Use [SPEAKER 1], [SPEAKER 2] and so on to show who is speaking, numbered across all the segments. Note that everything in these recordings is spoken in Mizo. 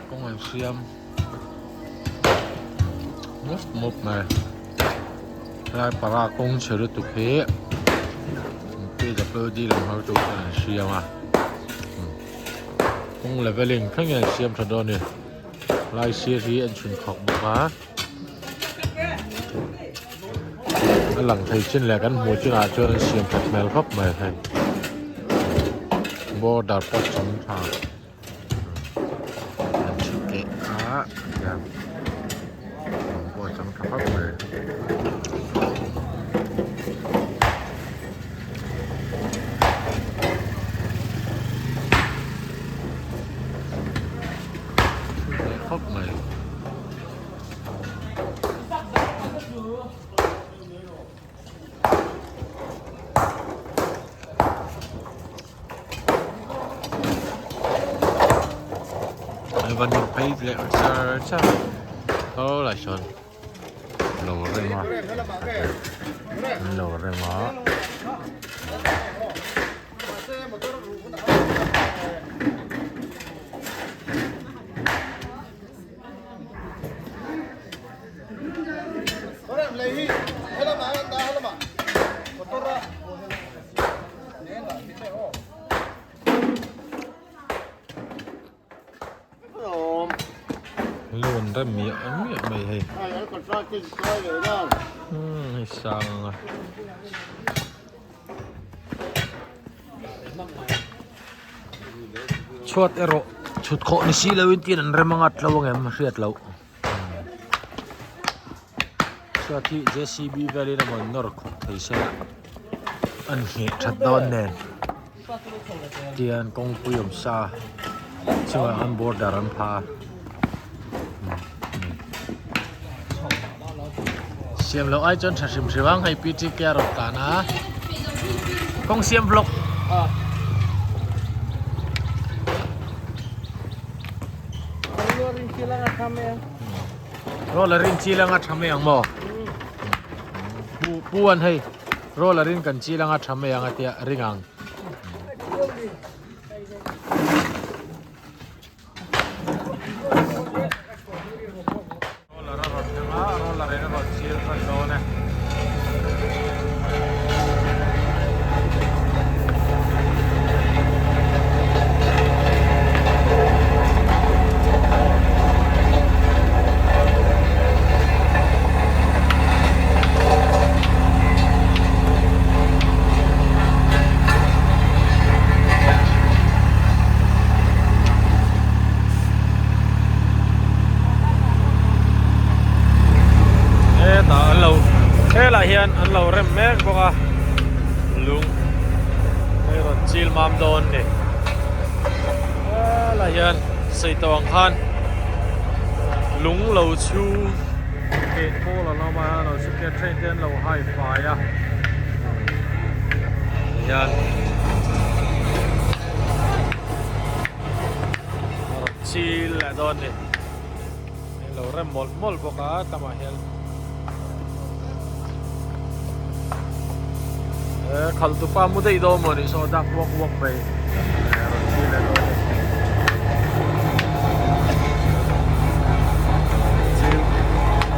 [SPEAKER 1] Kawng an siam mup mup mai helai para kawng chhe lutuk hi PWD lam hotu ten an siam a kawng leveling thlengin an siam tha dawn a ni helai sir hi an chhun khawk bawk a a lang thei chin leh kan hmuh chinah chuan an siam that hmel khawp mai hei border pawh chang tha. An chhuk keh a tiang lawng pawh a chang tha khawp mai. Khawp mai. Van nawr phei leh char char a aw lai sawn lo rem a an lo rem a. Loan rem miah miah mai hei umm hei sang ang a. Chhuat erawh chhut khawh ni si loin tin an rem anga tlo angem a hriat loh. Chhuat hi JCB velin a rawn nawr khawp thei se a an ngheh that dawn nen tian kawngpui awm sa chungah khan border an pha a siam loh ai chuan tha hrim hrim ang hei PTK a rawn tlan a kawng siam vlog. Roller in chil anga tha mai ang maw? Pu pu an hei roller in kan chil anga tha mai ang a tia ring ang. Roller a rawn thleng a, roller in a rawn chil hran dawn e. Hetah an lo helai hian an lo rem mek bawk a lung hei rawn chil mam dawn a ni helai hian sei tawh ang khan lung lo chhu keh pawl an awm a lo chhu keh train te an lo hai fai a tihian. A rawn chil leh dawn ni hei lo rem mawlh mawlh bawk a tamah hian he khalh tupa mu daih dawn maw ni saw dak uak uak mai a rawn chil leh dawn ni chil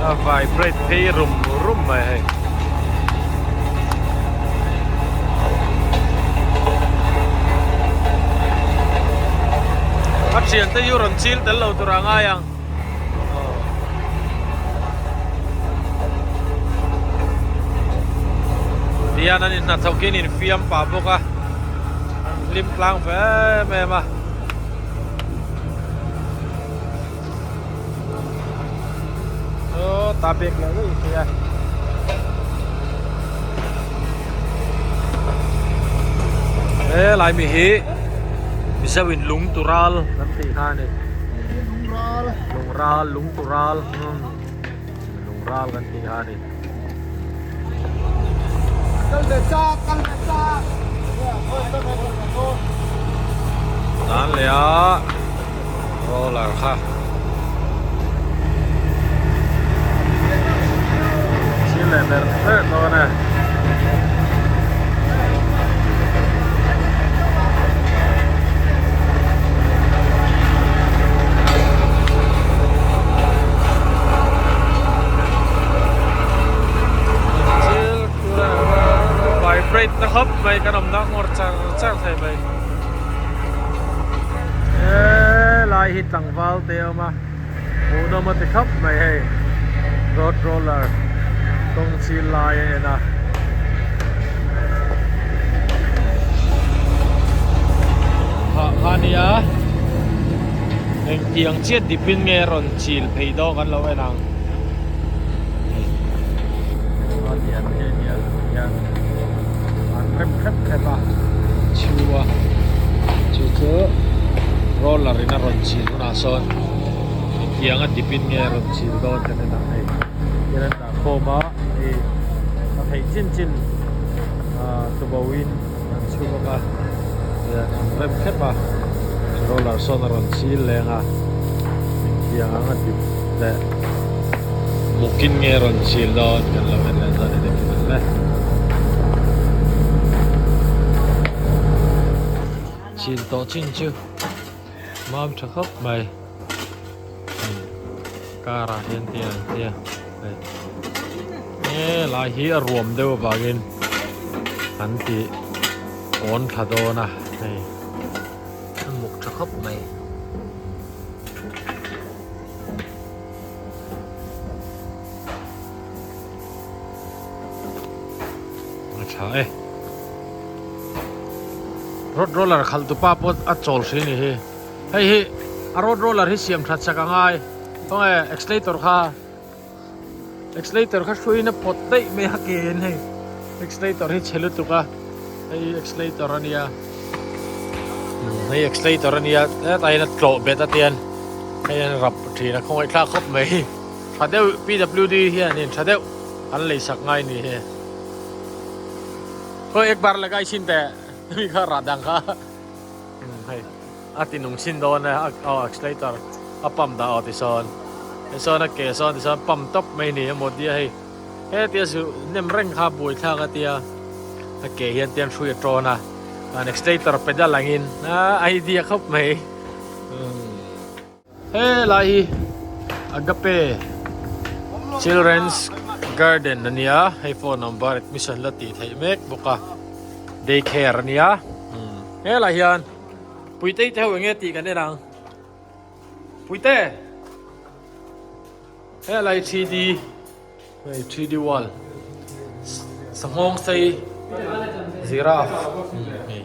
[SPEAKER 1] a vibrate phei rum rum mai hei. A thian te hi rawn chil tel lo tur a ngai ang tihian an inhnathawk in infiam pah bawk a an hlim tlang ve em em a. Ta bek leh daih thei a. He lai mi hi Mizo in lung tural kan tih kha a ni. Lung ral lung tural lung ral kan tih kha a ni. Tan leh a roller kha chil leh ber ber dawn e. khawp mai kan awmna ngawr char char thei mai. Helai hi tlangval te a awm a, hmuhnawm a ti khawp mai hei road roller kawng chil lai a en a. Hah kha a nia, engtiang chiat dipin nge rawn chil phei dawn kan lo en ang. An rem hrep hrep a chhu a chu chu roller in a rawn chil hunah sawn engtiang a dip in nge a rawn chil dawn kan en ang hei hian an dah khawm a hei a theih chin chin ah tubo in an chhu bawk a hian an rem hrep a roller sawn a rawn chil leng a engtiang ang a dip leh Mukin nge rawn chil dawn kan lo en leh dawn eng emaw le. Chil tawh chin chu mam tha khawp mai. Car ah hian tiang an tia hei helai hi a ruam deuh avangin an ti awn thla dawn a hei a muk tha khawp mai. A tha e. Road roller khalh tu pa pawh a chawl hri ni hi. Hei hi a road roller hi siam that sak a ngai. Khawnge accelerator kha accelerator kha hruiin a pawt daih mai a ke in hei. Accelerator hi chhe lutuk a. Hei accelerator a nia. Hei accelerator a nia hetah hian a tlawh bet a tian hei an rap thin a khawngaih thlak khawp mai tha deuh P W D hianin tha deuh an lei sak ngai ni hi khawi ek bar lagai chin teh mi kha rah dang kha hei a ti nung chin dawn a aw accelerator a pump dah aw tisawn tisawn a ke sawn tisawn pump tawp mai ni a mawt dia hei. Hetia zu nem reng kha buai thlak a tia a ke hian tian hrui a tawn a an accelerator pedal angin a idea khawp mai helai hi Agape Children's Garden a nia hei phone number admission la tih theih mek bawk a day care a nia helai hian Puitei te ho enge tih kan en ang Puite. Helai 3D hei 3D wall sanghawng sei giraffe hei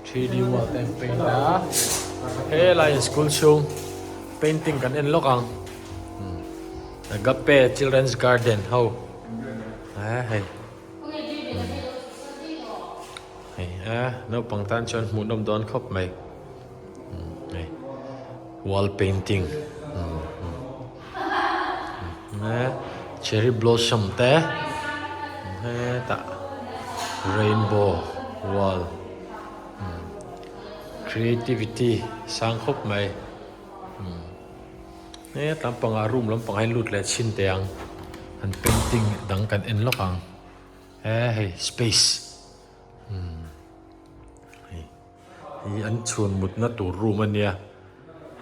[SPEAKER 1] 3D wall te an paint a helai school chhung painting kan en lawk ang Agape children's garden ho hei hei a naupang tan chuan hmuhnawm dawn khawp mai. Hei wall painting cherry blossom te hetah rainbow wall creativity sang khawp mai het lampangah room lampangah hian lut leh chhin teh ang an painting dang kan en lawk ang he hei space. Hei an chhun mutna tur room a nia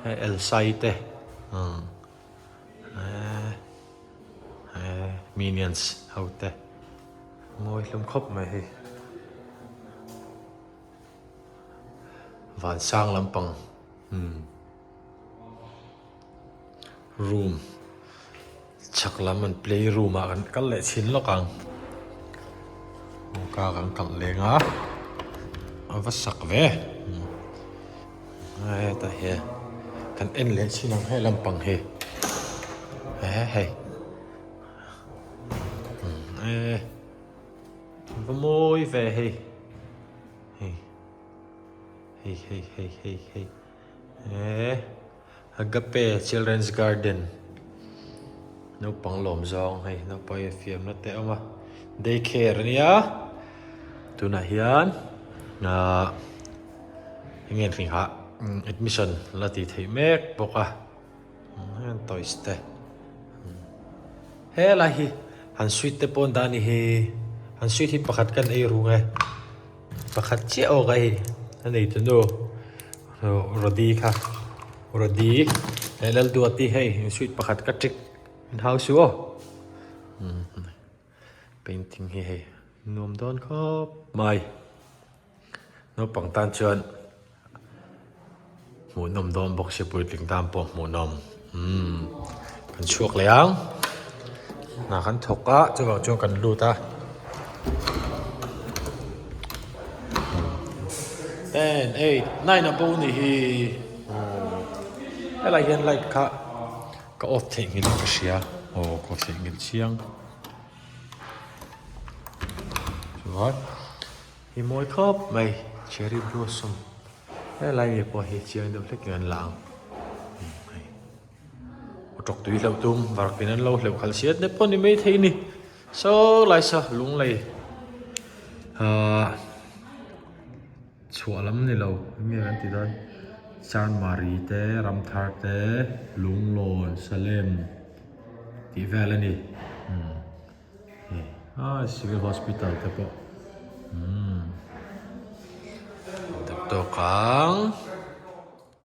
[SPEAKER 1] hei Elsai te eh minions ho te mawi hlawm khawp mai hei vansang lampang umm room chhak lam an play room ah kan kal leh chhin lawk ang kawngka kan kalh leng a a va sak ve hetah hian kan en leh chhin ang he lampang hi hei eh va mawi ve hei hei hei hei hei hei hei eh. Agape Children's Garden naupang lawm zawng hei naupang hi fiamna te a awm a day care a nia tunah hian ahh eng nge hring ah admission la tih theih mek bawk a heng toys te helai hi han sweet te pawh an dah a ni hi han sweet hi pakhat kan ei rung e. Pakhat chiah awk a hei a nei tu nu Rody kha Rody leh Lalduati hei sweet pakhat ka trick in hau su aw painting hi hei nuam dawn khawp mai. Naupang tan chuan hmuhnawm dawn bawk si puitling tan pawh hmuhnawm umm kan chhuak leh ang hna kan thawk a chuvang chuan kan lut a ten eight nine a bo ni hi helai hian light kha ka off theihnghilh in ka hria aw ka off theihnghilh chiang chuan. Hi mawi khawp mai cherry blossom helai mi pawh hi chiang deuh hlekin an la ang hei aw tawk tui hleuh tum varpin an lo hleuh khalh siat te pawh ni maithei a ni saw lai saw lunglei ahh chhuah lam ni lo eng nge kan tih dawn chanmari te ramthar te lunglawn salem tih vel a ni. Ah civil hospital te pawh umm tawk ang.